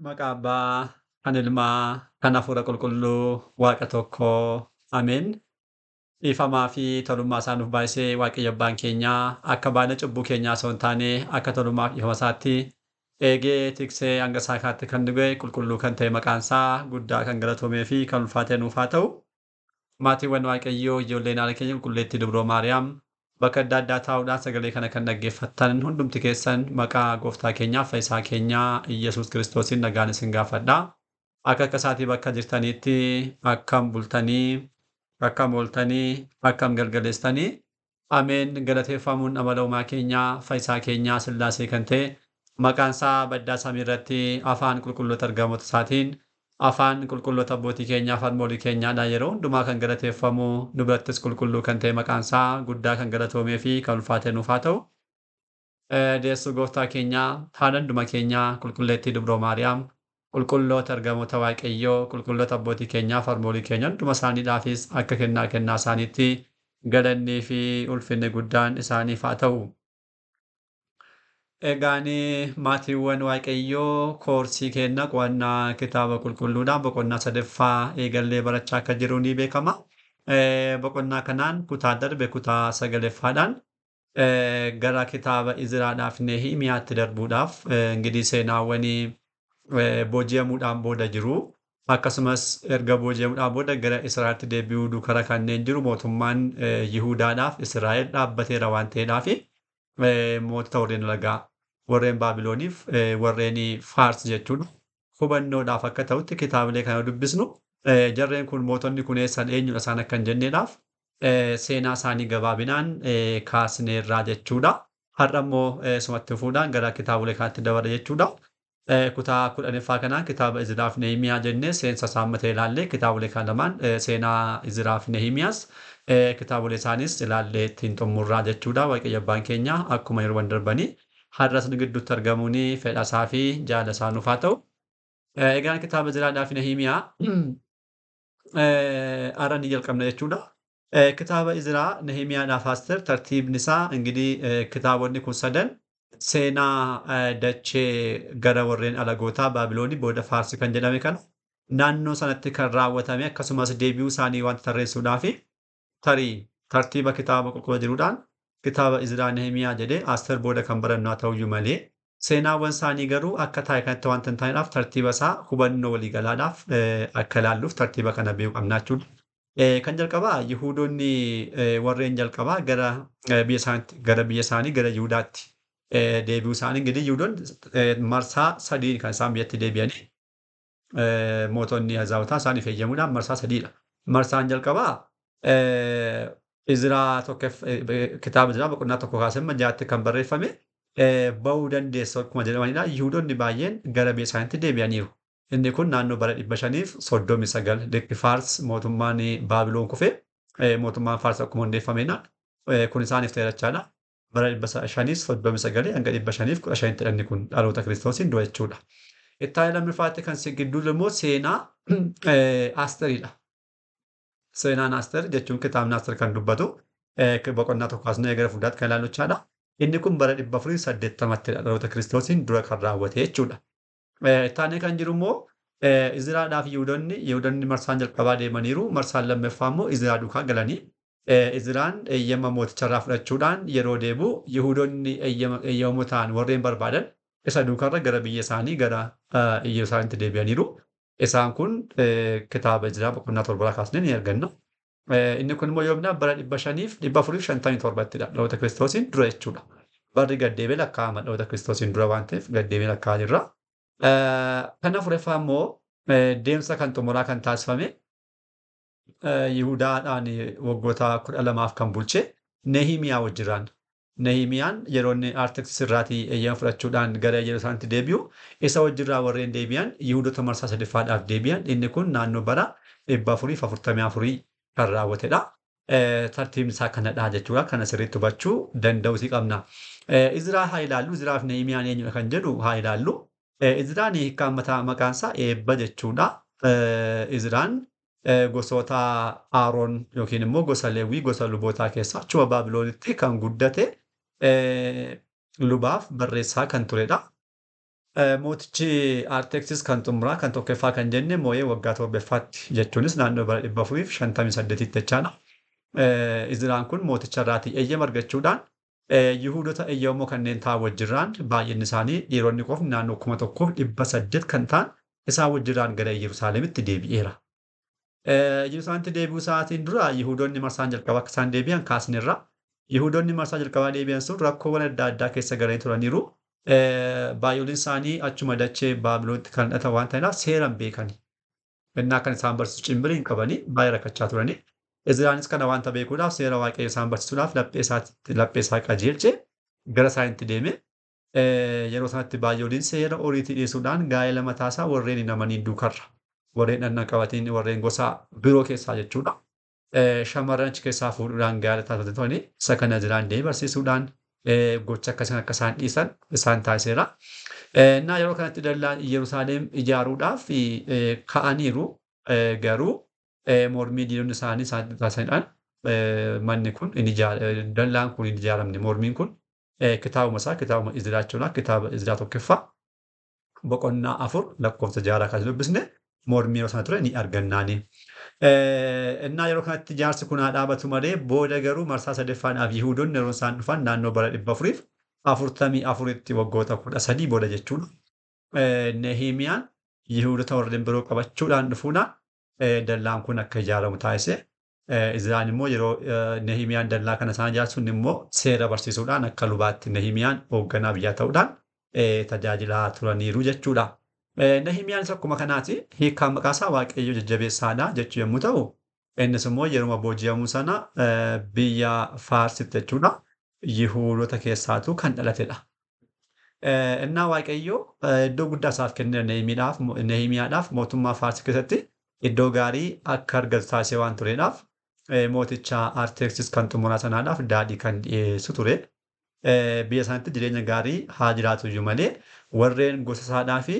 Maqaa Abbaa, kan Ilmaa, kan Hafuura Qulqulluu, Waaqa tokkoo. Ameen. Dhiifamaa fi tolummaa isaa nuuf baay'isee Waaqayyo Abbaan keenyaa akka baay'ina cubbuu keenyaa osoo hin taane akka tolummaa fi dhiifama isaatti eegee tiksee hanga isaa kaatti kan nu ga'e qulqulluu kan ta'e maqaan isaa guddaa kan galatoomee fi kan ulfaatee nuuf haa ta'u. Maatiiwwan Waaqayyoo ijoolleen haadha keenya qulqulleettii Dubroo Maariyaam bakka adda addaa taa'uudhaan sagalee kana kan dhaggeeffattan hundumti keessan maqaa gooftaa keenyaaf fayyisaa keenyaa Iyyasuus Kiristoosiin nagaan isin gaafadha. Akka akka isaatii bakka jirtaniitti akkam bultanii, akkam ooltanii, akkam galgaleessitanii. Ameen. Galateeffamuun amala uumaa keenyaa fayyisaa keenyaa Sillaasee kan ta'e maqaan isaa baddaa samii irratti afaan qulqulloota ergamoota isaatiin afaan qulqulloota abbootii keenyaa afaan moolii keenyaadhaan yeroo hundumaa kan galateeffamu nu birattis qulqulluu kan ta'e maqaan isaa guddaa kan galatoomee fi kan ulfaate nuuf haa ta'u. Deessuu gooftaa keenyaa haadha hunduma keenyaa qulqulleettii Dubroo Maariyaam qulqulloota ergamoota Waaqayyoo qulqulloota abbootii keenyaa farmoolii keenya hunduma isaaniidhaafis akka kennaa kennaa isaaniitti galannii fi ulfinni guddaan isaaniif haa ta'u. Egaan maatiiwwan Waaqayyoo koorsii kenna qo'annaa kitaaba qulqulluudhaan boqonnaa sadaffaa eegallee barachaa akka jiru ni beekama. Boqonnaa kanaan kutaa darbe kutaa sagaleffaadhaan gara kitaaba Iziraadhaaf Nehimiyaatti darbuudhaaf ingidihi seenaawwan booji'amuudhaan booda jiru. Akkasumas erga booji'amuudhaan booda gara Israa'elitti deebi'uu duukara kanneen jiru mootummaan Yihuudaadhaaf Israa'el dhaabbateera waan ta'eedhaaf mootota warreen alagaa warreen Baabilooniif warreen Faars jechuudha. Hubannoodhaaf akka ta'utti kitaabilee kana dubbisnu jarreen kun mootonni kun eessan eenyudha isaan akka hin jenneedhaaf seenaa isaanii gabaabinaan kaasneerraa jechuudha. Har'a immoo sumatti fuudhaan gara kitaabolee kanaatti dabarra jechuudha. Kutaa 10ffaa kanaan kitaaba Iziraaf Nehimiyaa jennee seensa isaa matee ilaallee kitaabolee kana lamaan seenaa Iziraaf Nehimiyaas kitaabolee isaanis ilaallee ittiin xumurraa jechuudha. Waaqayyo Abbaan keenya akkuma yeroowwan darbanii har'as nu gidduutti argamuun fedha isaa fi jaala isaa nuuf haa ta'u. Egaan kitaaba Iziraadhaaf Nehimiyaa har'a ni jalqabna jechuudha. Kitaaba Iziraa Nehimiyaadhaaf Asteer tartiibni isaa ingidihi kitaabonni kun sadan seenaa dachee gara warreen alagootaa Baabiloonii booda Faarsi kan jedhame kana naannoo sanatti kan raawwatame akkasumas deebi'uu isaanii wanta tarreessuudhaaf tarii tartiiba kitaaba qulqulluu jiruudhaan kitaaba Iziraa Nehemiyaa jedhee Asteer booda kan barannu haa ta'uyyuu malee seenaawwan isaanii garuu akka taa'e kanatti wanta hin taaneedhaaf tartiiba isaa hubannoo waliigalaadhaaf akka ilaalluuf tartiiba kana beekuu qabna jechuudha. Kan jalqabaa Yihuudoonni warreen jalqabaa gara biyya isaanii gara Yihuudaatti deebi'uu isaanii ingidihi Yihuudoonni marsaa sadii kan isaan biyyatti deebi'anii mootonni Ahizaabotaa isaaniif eeyyamuudhaan marsaa sadiidha. Marsaan jalqabaa Iziraa kitaaba Iziraa boqonnaa 1 kaasee hamma 6tti kan barreeffame ba'uu dandeessu akkuma jedhamanidha. Yihuudoonni baay'een gara biyya isaaniitti deebi'aniiru. Inni kun naannoo bara 539 likki Faars mootummaan Baabiloon kufee mootummaan Faars akkuma hundeeffameenaan kun isaaniif ta'eerachaadha. Bara 539 hanga 515tti inni kun dhaloota Kiristoosiin dura jechuudha. Itti lammaffaatti kan gidduu immoo seenaa Asteridha. Seenaan Aster jechuun kitaabni Aster kan dubbatu boqonnaa 1 kaasnee gara fuuldaatti kan ilaallu jechaadha. Inni kun bara 480tti dhaloota Kiristoosiin dura kan raawwate jechuudha. Itti kan jiru immoo Iziraadhaaf Yihuudoonni marsaan jalqabaa deemaniiru. Marsaan lammaffaa immoo Iziraa duukaa galanii Iziraan eeyyama mooticharraa fudhachuudhaan yeroo deebi'u Yihuudoonni eeyyamamoo ta'an warreen barbaadan isa duukaarra gara biyya isaanii gara Yerusaalemitti deebi'aniiru. Isaan kun kitaaba Iziraa boqonnaa 7 kaasnee ni arganna. Inni kun immoo yoomna bara 457ttidha dhaloota Kiristoosiin dura jechuudha. Barri gaddeebee lakkaa'ama dhaloota Kiristoosiin dura waan ta'eef gaddeebee lakkaa'aa jirra. Kan afuraffaa immoo deemsa kan xumuraa kan taasifame Yihuudaadhaan waggoota 12 kan bulche Nehimiyaa wajjiraan. Nehimiyaan yeroo inni Arxeksis irraatii eeyyama fudhachuudhaan gara Yerusaalemitti deebi'u isa wajjirraa warreen deebi'an Yihuudoota marsaa sadaffaadhaaf deebi'an inni kun naannoo bara 444 kan raawwatedha. Tartiibni isaa kanadha jechuudha. Kana sirriitti hubachuu danda'uutii qabna. Iziraa haa ilaallu. Iziraaf Nehimiyaan eenyudha kan jedhu haa ilaallu. Iziraan hiikkaan mataa maqaan isaa eebba jechuudha. Iziraan gosoota Aaroon yookiin immoo gosa Lewwii gosa lubootaa keessaa achuma Baabiloonitti kan guddate lubaaf barreessaa kan turedha. Mootichi Arxeksis kan xumuraa kan tokkoffaa kan jenne moo'ee waggaa torbaffaatti jechuunis naannoo bara 458tti jechaadha. Izraan kun mooticha irraatii eeyyama argachuudhaan Yihuudota eeyyamoo kanneen ta'an wajjirraan baay'inni isaanii dhiironni qofni naannoo 1800 kan ta'an isaan wajjirraan gara Yerusaalemitti deebi'eera. Yerusaalemitti deebi'uu isaatiin dura Yihuudonni marsaan jalqabaa akka isaan deebi'an kaasneerra. Yihuudonni marsaa jalqabaa deebi'an sun rakkoowwan adda addaa keessa galanii turaniiru. Baay'ooliin isaanii achuma dachee Baabiloonitti kan dhalatan waan ta'eef seeraan beekani. Innaa kan isaan barsiisu cimbirii hin qabanii baay'ee rakkachaa turani. Izraanis kana waanta beekuudhaaf seera Waaqayyo isaan barsiisuudhaaf laphee isaa qajeelche gara isaaniitti deeme. Yeroo sanatti baay'ooliin seera oriitii dhiisuudhaan gaa'ela mataasaa warreen hin amaniin duukarra. Warreen dhagna qabatiin warreen gosa biroo keessaa jechuudha. Shamarran achi keessaa fuudhuudhaan gaa'ela taasisanii turani. Isa kana Izraan deemee barsiisuudhaan gocha akkasii akka isaan dhiisan isaan taasiseera. Innaa yeroo kanatti dallaan Yerusaalem ijaaruudhaaf ka'aniiru. Garuu mormii diinonni isaanii isaan taasisaniidhaan manni kun dallaan kun hin ijaaramne. Mormiin kun kitaabuma isaa kitaabuma Izraa jechuudha. Kitaaba Izraa tokkoffaa boqonnaa 4 lakkoofsa 6 kan dubbisne mormii yeroo sana ture ni argannaani. Innaa yeroo kanatti ijaarsi kun haa dhaabatu malee booda garuu marsaa sadaffaadhaaf Yihuudoonni yeroo isaan dhufan naannoo bara 444tti waggoota 13 booda jechuudha. Nehimiyaan Yihuudota warreen biroo qabachuudhaan dhufuudhaan dallaan kun akka ijaaramu taasise. Izraan immoo yeroo Nehimiyaan dallaa kana isaan ijaarsuun immoo seera barsiisuudhaan akka lubaatti Nehimiyaan hoogganaa biyyaa ta'uudhaan tajaajilaa turaniiru jechuudha. Nehimiyaanis akkuma kanaati hiikkaan maqaa isaa Waaqayyo jajjabeessaadha jechuu yommuu ta'u, innis immoo yeruma booji'amuu sana biyya Faarsitti jechuudha Yihuudota keessaatu kan dhalatedha. Innaa Waaqayyo iddoo guddaa isaaf kenneera Nehimiyaadhaaf mootummaa Faarsi keessatti iddoo gaarii akka argatu taasisee waan tureedhaaf mooticha Arxeksis kan xumuraa sanaadhaaf daadhii kan dhiyeessu ture. Biyya sanatti jireenya gaarii haa jiraatu iyyuu malee warreen gosa isaadhaa fi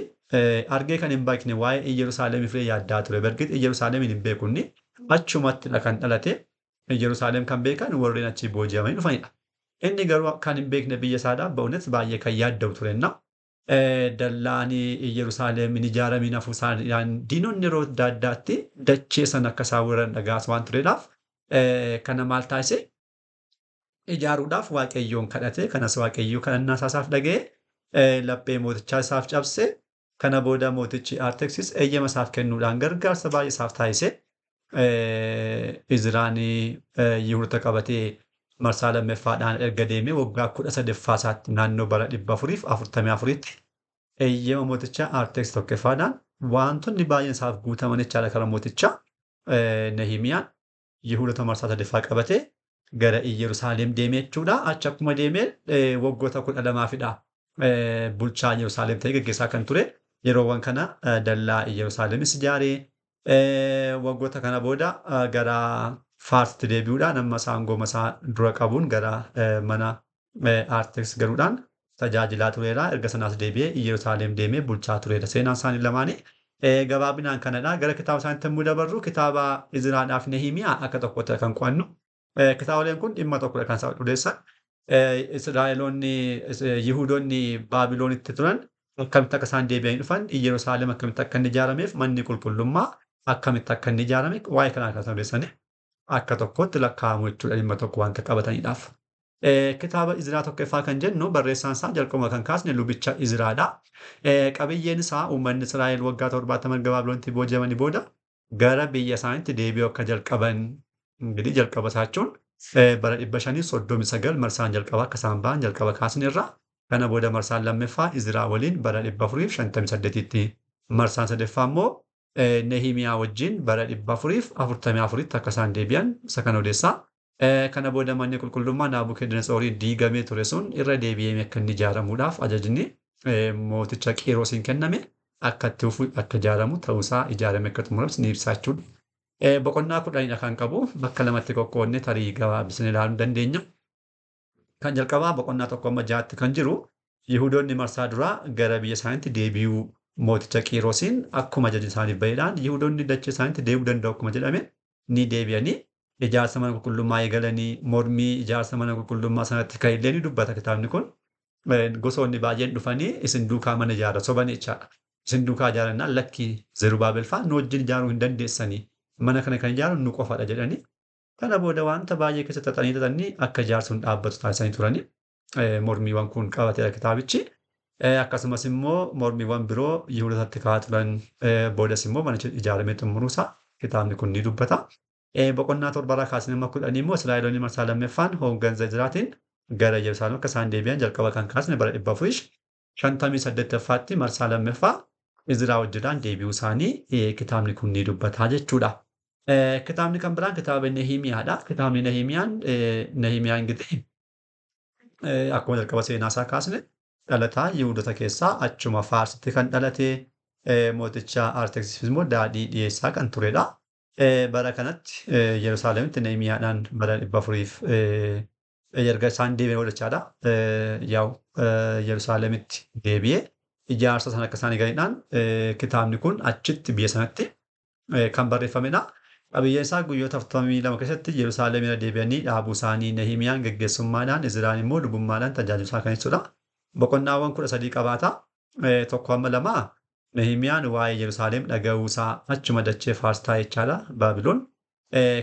argee kan hin beekne waa'ee Yerusaalemiif illee yaaddaa ture. Bargit Yerusaalemiin hin beeku inni achumattidha kan dhalate. Yerusaalem kan beekan warreen achii booji'amanii dhufanidha. Inni garuu kan hin beekne biyya isaadhaaf ba'uunis baay'ee kan yaadda'u turenna. Dallaan Yerusaalem hin ijaaramin hafuu isaaniidhaan diinonni yeroo adda addaatti dachee sana akka isaan weeraran dhagaas waan tureedhaaf kana maal taasise ijaaruudhaaf Waaqayyoon kadhate. Kanas Waaqayyoo kadhannaa isaaf dhaga'e laphee mootichaa isaaf cabse. Kana booda mootichi Arxeksis eeyyama isaaf kennuudhaan gargaarsa baay'ee isaaf taasise. Izraan Yihuudota qabatee marsaa lammaffaadhaan erga deemee waggaa 13ffaa isaatti naannoo bara 444tti eeyyama mooticha Arxeksis tokkoffaadhaan wantoonni baay'een isaaf guutaman jechaadha karaa mootichaa Nehimiyaan Yihuudota marsaa sadaffaa qabatee gara Yerusaalem deemee jechuudha. Achi akkuma deemee waggoota 12fidha bulchaa Yerusaalem ta'ee gaggeessaa kan ture. Yeroowwan kana dallaa Yerusaalemis ijaaree waggoota kana booda gara Faarsitti deebi'uudhaan amma aangoo isaa dura qabuun gara mana Arxeksis galuudhaan tajaajilaa tureera. Erga sanaas deebi'ee Yerusaalem deemee bulchaa tureera. Seenaan isaanii lamaanii gabaabinaan kanadha. Gara kitaaba isaaniitti yommuu dabarru kitaaba Izraadhaaf Nehimiyaa akka tokkotti kan qo'annu. Kitaaboleen kun dhimma tokkodha kan isaan odeessan. Israa'eloonni Yihuudoonni Baabiloonitti turan akkamitti akka isaan deebi'anii dhufan, Yerusaalem akkamitti akka inni ijaarameef manni qulqullummaa akkamitti akka inni ijaarame waa'ee kanaa kan isaan odeessanii akka tokkotti lakkaa'amu jechuudha dhimma tokko wanta qabataniidhaaf. Kitaaba Izraa tokkoffaa kan jennu barreessaan isaa jalqabuma kan kaasne lubicha Izraadha. Qabiyyeen isaa uummanni Israa'el waggaa 70 erga Baabiloonitti booji'amanii booda gara biyya isaaniitti deebi'uu akka jalqaban እንግዲህ jalqaba isaa jechuun bara 539 marsaan jalqabaa akka isaan ba'an jalqaba kaasneerra. Kana booda marsaan lammaffaa Izraa waliin bara 458tti marsaan sadaffaa immoo Nehimiyaa wajjin bara 444tti akka isaan deebi'an isa kana odeessaa. Kana booda manni qulqullummaa Naabukedenetsooriin diigamee ture sun irra deebi'ee akka inni ijaaramuudhaaf ajajni mooticha Qiiroosiin kenname akka itti fufu akka ijaaramu ta'uusaa ijaarame akka xumuramus ni ibsa jechuudha. Boqonnaa 10dha kan qabu bakka lamatti qoqqoodnee tarii gabaabsinee ilaaluu dandeenya. Kan jalqabaa boqonnaa 1 amma 6tti kan jiru Yihuudoonni marsaa duraa gara biyya isaaniitti deebi'uu mooticha Qiiroosiin akkuma ajajni isaaniif baheedhaan Yihuudoonni dachee isaaniitti deebi'uu danda'u akkuma jedhame ni deebi'anii ijaarsa mana qulqullummaa eegalanii mormii ijaarsa mana qulqullummaa sanatti kan illee ni dubbata kitaabni kun. Gosoonni baay'een dhufanii isin duukaa mana ijaara soban jechaadha. Isin duukaa ijaarannaan lakkii Zerubaabel fa'aa nu wajjin ijaaruu hin dandeessanii mana kana kan ijaaru nu qofadha jedhanii. Kana booda wanta baay'ee keessa xaxanii akka ijaarsuun dhaabbatu taasisanii turanii. Mormiiwwan kun qabateera kitaabichi. Akkasumas immoo mormiiwwan biroo Yihudootatti ka'aa turan boodas immoo manichi ijaaramee xumuruusaa kitaabni kun ni dubbata. Boqonnaa 7 kaasanii amma 10 immoo Israa'eloonni marsaa lammaffaan hooggansa Izraatiin gara Yerusaalem akka isaan deebi'an jalqaba kan kaasne bara 458ffaatti marsaa lammaffaa Izraa wajjiraan deebi'uu isaanii kitaabni kun ni dubbata jechuudha. Kitaabni kan biraan kitaaba Nehimiyaadha. Kitaabni Nehimiyaan እንግዲህ akkuma jalqaba seenaa isaa kaasne dhalataa Yihudoota keessaa achuma Faarsitti kan dhalate mooticha Arxeksis immoo daadhii dhiyeessaa kan turedha. Bara kanatti Yerusaalemitti Nehimiyaadhaan bara 400 erga isaan deebi'an godhachaadha. Yaa'u Yerusaalemitti deebi'ee ijaarsa sana akka isaan eeganiidhaan kitaabni kun achitti biyya sanatti kan barreeffamedha. Qabiyyeen isaa guyyoota 42 keessatti Yerusaalem irra deebi'anii dhaabuu isaanii Nehimiyaan geggeessummaadhaan Izraan immoo lubummaadhaan tajaajiluu isaa kan ibsudha. Boqonnaawwan 13 qabaata. 1 hamma 2 Nehimiyaan waa'ee Yerusaalem dhaga'uusaa achuma dachee Faars taa'e jechaadha Baabiloon.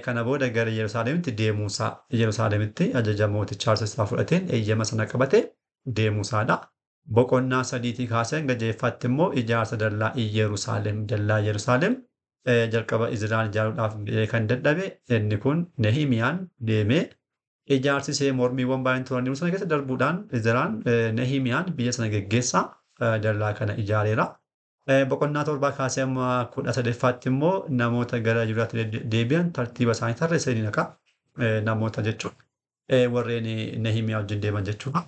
Kana booda gara Yerusaalemitti deemuusaa Yerusaalemitti ajaja mooticha Arxeksis fudhateen eeyyama sana qabate deemuusaadha. Boqonnaa 3 kaasee hanga 6ffaatti immoo ijaarsa dallaa Yerusaalem dallaa Yerusaalem jalqaba Izraan ijaaruudhaaf kan dadhabe inni kun Nehimiyaan deemee ijaarsi ishee mormiiwwan baay'een turaniiru sana keessa darbuudhaan Izraan Nehimiyaan biyya sana geggeessaa dallaa kana ijaareera. Boqonnaa 7 kaasee amma 13ffaatti immoo namoota gara Yihudaatti deebi'an tartiiba isaanii tarreessanii naqa namoota jechuudha. Warreen Nehimiyaa wajjin deeman jechuudha.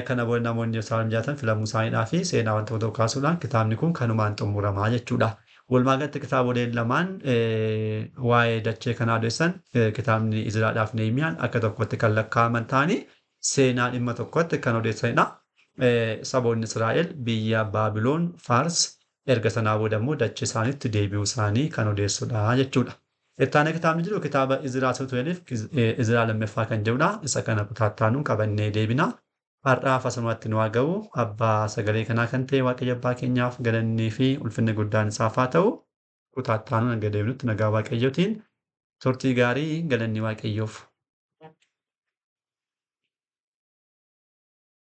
Kana booda namoonni Yerusaalem jiraatan filamuu isaaniidhaa fi seenaa wanta tokko kaasuudhaan kitaabni kun kanumaan xumuramaa jechuudha. Walumaa galatti kitaaboleen lamaan waa'ee dachee kanaa odeessan kitaabni Izraadhaaf Nehimiyaan akka tokkotti kan lakkaa'aman ta'anii seenaa dhimma tokkotti kan odeessanidha. Saboonni Israa'el biyya Baabiloon Faars erga sanaa booda immoo dachee isaaniitti deebi'uu isaanii kan odeessudha jechuudha. Ittaanee kitaabni jiru kitaaba Izraa 12 Izraa lammaffaa kan jedhudha. Isa kana kutaattaanuun qabannee deebina. Har'aaf asumatti nu haa ga'u. Abbaa sagalee kanaa kan ta'e Waaqayyo abbaa keenyaaf galannii fi ulfinni guddaan isaaf haa ta'u. Kutaattaanuun hanga deebinutti nagaa Waaqayyootiin turtii gaarii galanni Waaqayyoof